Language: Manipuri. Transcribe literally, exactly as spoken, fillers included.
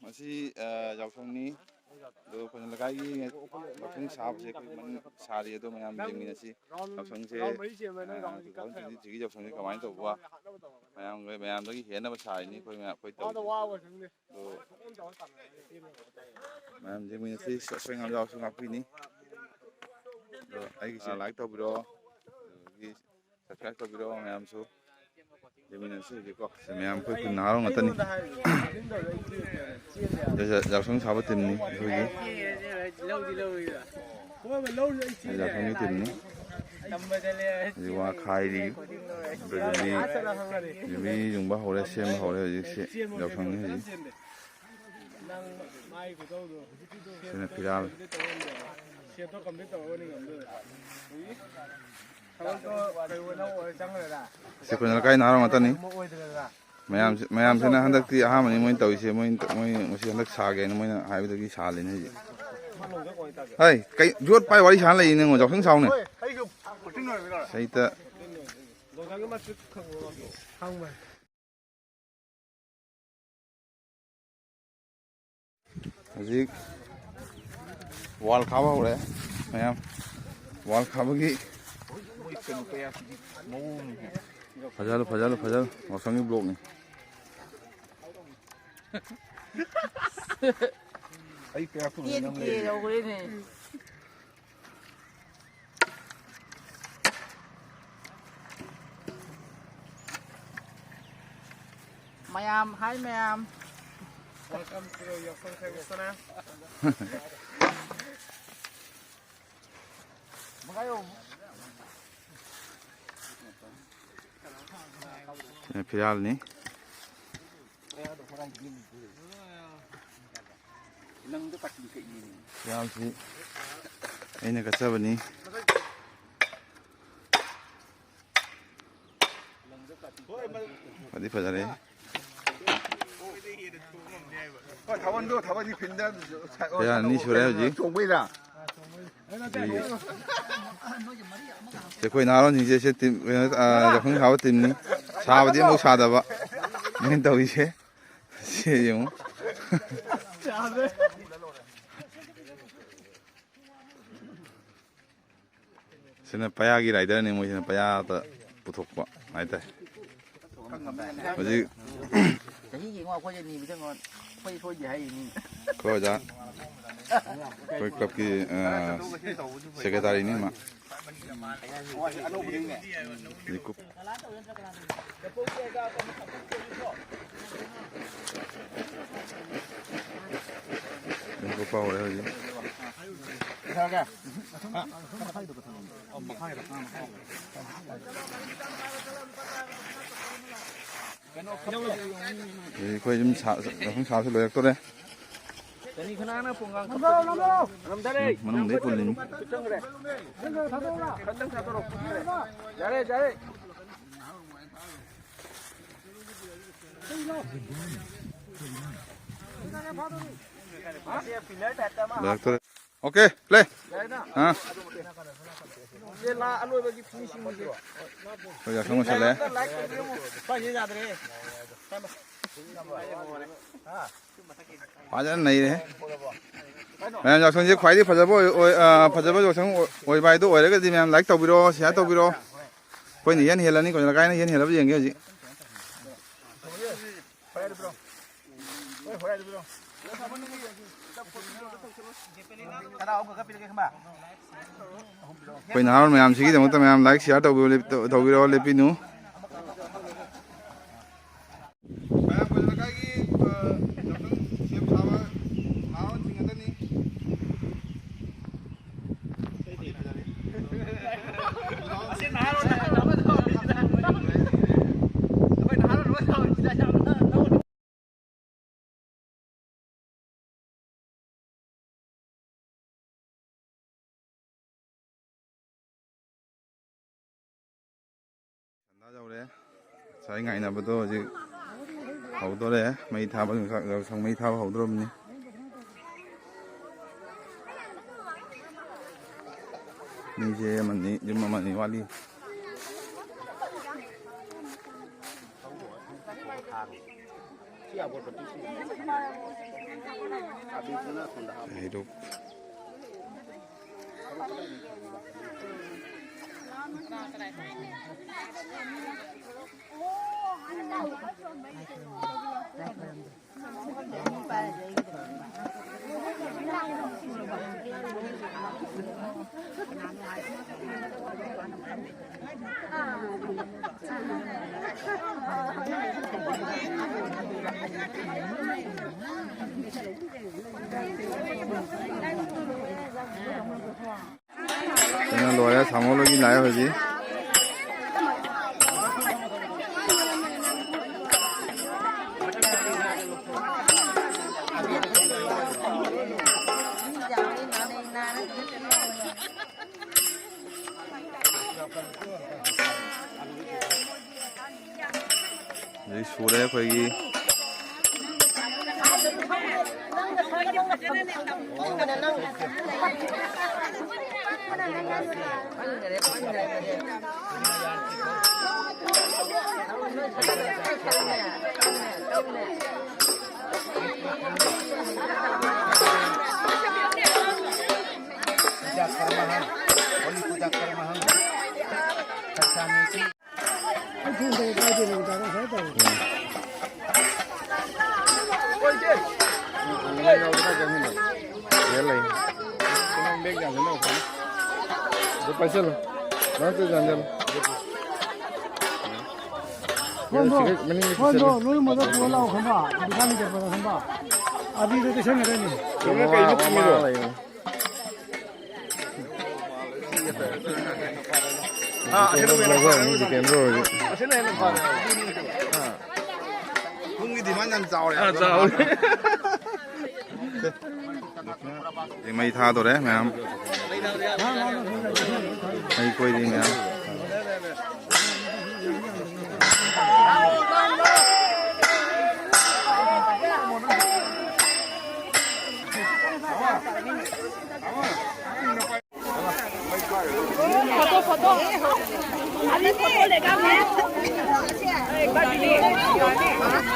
ꯉꯁꯤ, ꯑ, ꯌꯥꯎꯁꯪꯅꯤ꯫ ꯑꯗꯣ ꯑꯩꯈꯣꯏꯅ ꯂꯩꯀꯥꯏꯒꯤ ꯌꯥꯎꯁꯪ ꯁꯥꯕꯁꯦ ꯑꯩꯈꯣꯏ ꯃꯅꯨꯡ ꯁꯥꯔꯤ꯫ ꯑꯗꯣ ꯃꯌꯥꯝ ꯌꯦꯡꯃꯤꯟꯅꯁꯤ꯫ ꯌꯥꯎꯁꯪꯁꯦ, ꯑ, two thousand twenty-three ꯒꯤ ꯌꯥꯎꯁꯪꯁꯦ ꯀꯃꯥꯏꯅ ꯇꯧꯕ? ꯃꯌꯥꯝ, ꯃꯌꯥꯝꯗꯒꯤ ꯍꯦꯟꯅꯕ ꯁꯥꯔꯤꯅꯤ ꯑꯩꯈꯣꯏ ꯃꯌꯥꯝ, ꯑꯩꯈꯣꯏ ꯇꯧꯔꯤꯁꯦ꯫ ꯑꯗꯣ ꯃꯌꯥꯝ ꯌꯦꯡꯃꯤꯟꯅꯁꯤ꯫ ꯑꯁꯣꯏ ꯑꯉꯥꯝ ꯌꯥꯎꯔꯁꯨ ꯉꯥꯛꯄꯤꯅꯤ꯫ ꯑꯗꯣ ꯑꯩꯒꯤꯁꯦ like ꯇꯧꯕꯤꯔꯣ꯫ ꯑꯗꯒꯤ subscribe ꯇꯧꯕꯤꯔꯣ ꯃꯌꯥꯝꯁꯨ꯫ ꯌꯦꯡꯃꯤꯟꯅꯁꯤ ꯍꯧꯖꯤꯛꯀꯣ꯫ ꯁꯤ ꯃꯌꯥꯝ ꯑꯩꯈꯣꯏ ꯈꯨꯟ ꯅꯍꯥꯔꯣꯜ ꯉꯥꯛꯇꯅꯤ꯫ ꯌꯥ-, ꯌꯥꯎꯁꯪ ꯁꯥꯕ team ꯅꯤ ꯑꯩꯈꯣꯏꯒꯤ꯫ ꯌꯥꯎꯁꯪꯒꯤ team ꯅꯤ꯫ ꯍꯧꯖꯤꯛ ꯋꯥ ꯈꯥꯏꯔꯤ꯫ ꯑꯗꯨ ꯌꯨꯕꯤ, ꯌꯨꯕꯤ ꯌꯨꯡꯕ ꯍꯧꯔꯦ, ꯁꯦꯝꯕ ꯍꯧꯔꯦ ꯍꯧꯖꯤꯛꯁꯤ꯫ ꯌꯥꯎꯁꯪꯅꯤ ꯍꯧꯖꯤꯛ꯫ ꯁꯤꯅ ꯐꯤꯔꯥꯜ꯫ ꯁꯤ ꯑꯩꯈꯣꯏꯅ ꯂꯩꯀꯥꯏ ꯅꯍꯥꯔꯣꯜ ꯉꯥꯛꯇꯅꯤ꯫ ꯃꯌꯥꯝꯁꯤ-, ꯃꯌꯥꯝꯁꯤꯅ ꯍꯟꯗꯛꯇꯤ ꯑꯍꯥꯟꯕꯅꯤ ꯃꯣꯏꯅ ꯇꯧ-, ꯃꯣꯏ, ꯃꯣꯏ ꯉꯁꯤ ꯍꯟꯗꯛ ꯁꯥꯒꯦꯅ ꯃꯣꯏꯅ ꯍꯥꯏꯕꯗꯒꯤ ꯁꯥꯍꯜꯂꯤꯅꯦ ꯍꯧꯖꯤꯛ꯫ ꯍꯩ, ꯀꯩ ꯌꯣꯠ ꯄꯥꯏ ꯋꯥꯔꯤ ꯁꯥꯟꯅ ꯂꯩꯌꯦ ꯅꯪ, ꯌꯥꯎꯁꯪ ꯁꯥꯎꯅꯦ꯫ ꯁꯩꯇ꯫ ꯍꯧꯖꯤꯛ wall ꯈꯥꯕ ꯍꯧꯔꯦ ꯃꯌꯥꯝ꯫ Wall ꯈꯥꯕꯒꯤ ꯐꯖꯍꯜꯂꯨ, ꯐꯖꯍꯜꯂꯨ, ꯐꯖꯍꯜꯂꯨ꯫ ꯌꯥꯎꯁꯪꯒꯤ vlog ꯅꯤ꯫ ꯑꯩ ꯀꯌꯥ ꯐꯪꯉꯦ ꯅꯪ ꯂꯩꯔꯦ꯫ ꯌꯧꯈ꯭ꯔꯦꯅꯦ꯫ ꯃꯌꯥꯝ, hi ꯃꯌꯥꯝ꯫ Welcome to ꯌꯥꯎꯁꯪ ꯈꯥꯏꯕ ꯁꯅꯥ꯫ ꯁꯤꯅ ꯐꯤꯔꯥꯜꯅꯤ꯫ ꯐꯤꯔꯥꯜꯁꯤ ꯑꯩꯅ ꯀꯠꯆꯕꯅꯤ꯫ ꯐꯗꯤ ꯐꯖꯔꯦ꯫ ꯊꯥꯕꯜꯗꯣ, ꯊꯥꯕꯜꯗꯤ ꯐꯤꯟꯗ ꯀꯌꯥ ꯑꯅꯤ ꯁꯨꯔꯦ ꯍꯧꯖꯤꯛ? ꯆꯣꯡꯕꯩꯔꯥ? ꯁꯤ ꯑꯩꯈꯣꯏ ꯅꯍꯥꯔꯣꯟꯁꯤꯡꯁꯦ, ꯁꯤ team, ꯀꯩꯅꯣ, ꯑ, ꯌꯥꯎꯁꯪ ꯁꯥꯕ team ꯅꯤ꯫ ꯁꯥꯕꯗꯤ ꯑꯃꯐꯥꯎ ꯁꯥꯗꯕ꯫ ꯃꯣꯏꯅ ꯇꯧꯔꯤꯁꯦ꯫ ꯁꯤ ꯌꯦꯡꯉꯨ꯫ ꯁꯤꯅ ꯄꯌꯥꯒꯤ ꯔꯥꯏꯗꯔꯅꯤ, ꯃꯣꯏꯁꯤꯅ ꯄꯌꯥꯗ ꯄꯨꯊꯣꯛꯄ ꯍꯥꯏꯇꯥꯔꯦ꯫ ꯍꯧꯖꯤꯛ ꯆꯍꯤ ꯌꯦꯡꯉꯣ, ꯑꯩꯈꯣꯏꯁꯦ ꯅꯤꯕꯗ ꯉꯣ-, ꯑꯩꯈꯣꯏ ꯁꯣꯏꯗꯦ ꯍꯥꯏꯔꯤꯅꯤ꯫ ꯑꯩꯈꯣꯏ ꯑꯣꯖꯥ, ꯑꯩꯈꯣꯏ ꯀ꯭ꯂꯕꯀꯤ, ꯑ, ꯁꯦꯀ꯭ꯔꯦꯇꯥꯔꯤꯅꯤ ꯃꯥ꯫ ꯍꯧꯖꯤꯛ ꯀꯨꯞ-, ꯍꯧꯖꯤꯛ ꯀꯨꯞꯄ ꯍꯧꯔꯦ ꯍꯧꯖꯤꯛ꯫ ꯑꯩꯈꯣꯏ ꯌꯨꯝ ꯁꯥ-, ꯌꯥꯎꯁꯪ ꯁꯥꯕꯁꯨ ꯂꯣꯏꯔꯛꯇꯣꯔꯦ꯫ ꯀꯅꯤ ꯀꯅꯥꯅ ꯄꯨꯡꯒꯥꯡ ꯅꯝꯊꯔꯦ꯫ ꯃꯅꯨꯡꯗꯩ ꯄꯨꯜꯂꯤꯅꯤ꯫ ꯆꯪꯈ꯭ꯔꯦ꯫ ꯈꯟꯗꯪ ꯊꯥꯗꯣꯔꯛꯑꯣ꯫ ꯌꯥꯔꯦ, ꯌꯥꯔꯦ꯫ ꯂꯣꯏꯔꯛꯇꯣꯔꯦ꯫ Okay, play. ꯑꯥ꯫ ꯁꯦ ꯂꯥ ꯑꯂꯣꯏꯕꯒꯤ ꯐꯤꯅꯤꯁꯤꯡꯁꯦ꯫ ꯑꯩꯈꯣꯏ ꯌꯥꯎꯁꯪ ꯂꯣꯏꯁꯜꯂꯦ꯫ ꯂꯥꯏꯛ ꯇꯧꯕꯤꯔꯝꯃꯣ꯫ ꯁ꯭ꯋꯥꯏꯁꯦ ꯌꯥꯗ꯭ꯔꯦ꯫ ꯐꯖꯅ ꯅꯩꯔꯦ꯫ ꯃꯌꯥꯝ ꯌꯥꯎꯁꯪꯁꯦ ꯈ꯭ꯋꯥꯏꯗꯒꯤ ꯐꯖꯕ ꯑꯣꯏ-, ꯑꯣꯏ-, ꯑ, ꯐꯖꯕ ꯌꯥꯎꯁꯪ ꯑꯣꯏ-, ꯑꯣꯏꯕ ꯍꯥꯏꯗꯣ ꯑꯣꯏꯔꯒꯗꯤ ꯃꯌꯥꯝ ꯂꯥꯏꯛ ꯇꯧꯕꯤꯔꯣ, ꯁꯤꯌꯥꯔ ꯇꯧꯕꯤꯔꯣ꯫ ꯑꯩꯈꯣꯏꯅ ꯏꯍꯦꯟ ꯍꯦꯜꯂꯅꯤ, ꯀꯣꯟꯅ ꯀꯥꯏꯅ ꯏꯍꯦꯟ ꯍꯦꯜꯂꯕ ꯌꯦꯡꯒꯦ ꯍꯧꯖꯤꯛ꯫ ꯑꯩꯈꯣꯏ ꯅꯍꯥꯔꯣꯜ ꯃꯌꯥꯝꯁꯤꯒꯤꯗꯃꯛꯇ ꯃꯌꯥꯝ ꯂꯥꯏꯛ, ꯁꯤꯌꯥꯔ ꯇꯧꯕꯤꯌꯣ, ꯂꯦꯞ-, ꯇꯧꯕꯤꯔꯣ, ꯂꯦꯞꯄꯤꯅꯨ꯫ ꯃꯌꯥꯝ ꯀꯣꯏꯂꯥ ꯂꯩꯀꯥꯏꯒꯤ, ꯑ, ꯌꯥꯎꯁꯪ ꯁꯦꯝ ꯁꯥꯕ ꯅꯍꯥꯔꯣꯜꯁꯤꯡ ꯉꯥꯛꯇꯅꯤ꯫ ꯁꯟꯗꯥ ꯌꯧꯔꯦ꯫ ꯉꯁꯥꯏ ꯉꯥꯏꯅꯕꯗꯣ ꯍꯧꯖꯤꯛ ꯍꯧꯗꯣꯔꯦ꯫ ꯃꯩ ꯊꯥꯕ, ꯌꯥꯎꯁꯪ ꯃꯩ ꯊꯥꯕ ꯍꯧꯗꯣꯔꯕꯅꯤ꯫ ꯃꯤꯁꯦ ꯑꯃꯅꯤ, ꯌꯨꯝ ꯑꯃꯅꯤ ꯋꯥꯠꯂꯤ꯫ ꯍꯩꯔꯨꯛ꯫ ꯀꯩꯅꯣ ꯂꯣꯏꯔꯦ, ꯁꯥꯃꯣ ꯂꯣꯏꯒꯤ ꯂꯥꯛꯑꯦ ꯍꯧꯖꯤꯛ꯫ ꯍꯧꯖꯤꯛ ꯁꯨꯔꯦ ꯑꯩꯈꯣꯏꯒꯤ꯫ ꯑꯗꯨ ꯄꯥꯏꯁꯜꯂꯣ꯫ ꯉꯥꯏꯍꯥꯛꯇ ꯌꯥꯟꯁꯤꯜꯂꯣ꯫ ꯐꯣꯟꯗꯣ, ꯁꯤꯒ ꯃꯅꯤꯡꯗ ꯐꯣꯟꯗꯣ ꯄꯤꯁꯜꯂꯣ꯫ ꯂꯣꯏ ꯃꯗ ꯄꯨꯔ ꯂꯥꯛꯑꯣ ꯈꯪꯕ? ꯗꯨꯀꯥꯟ ꯆꯠꯄꯗ ꯈꯪꯕ? ꯑꯗꯨꯗ ꯇꯩꯁꯟꯒꯗꯣꯏꯅꯤ꯫ ꯀꯩꯅꯣ, ꯀꯩꯅꯣ ꯃꯃꯥ, ꯃꯃꯥ ꯄꯨꯔꯤꯗꯣ? ꯂꯩꯕꯅꯤ꯫ ꯑꯥ, ꯑꯁꯤꯅ ꯍꯦꯟꯅ ꯐꯔꯦ꯫ ꯖꯤꯇꯦꯟꯗ꯭ꯔ ꯑꯣꯏꯔꯁꯨ꯫ ꯑꯁꯤꯅ ꯍꯦꯟꯅ ꯐꯔꯦ꯫ ꯑꯥ꯫ ꯄꯨꯡꯒꯤ demand ꯌꯥꯝ ꯆꯥꯎꯔꯦ꯫ ꯑꯥ, ꯆꯥꯎꯔꯦ꯫ ꯃꯩ ꯊꯥꯗꯣꯔꯦ ꯃꯌꯥꯝ꯫ ꯃꯩ ꯀꯣꯏꯔꯤ ꯃꯌꯥꯝ꯫ Photo, photo. अभी फोटो लेगा मैं। एक बार दीदी।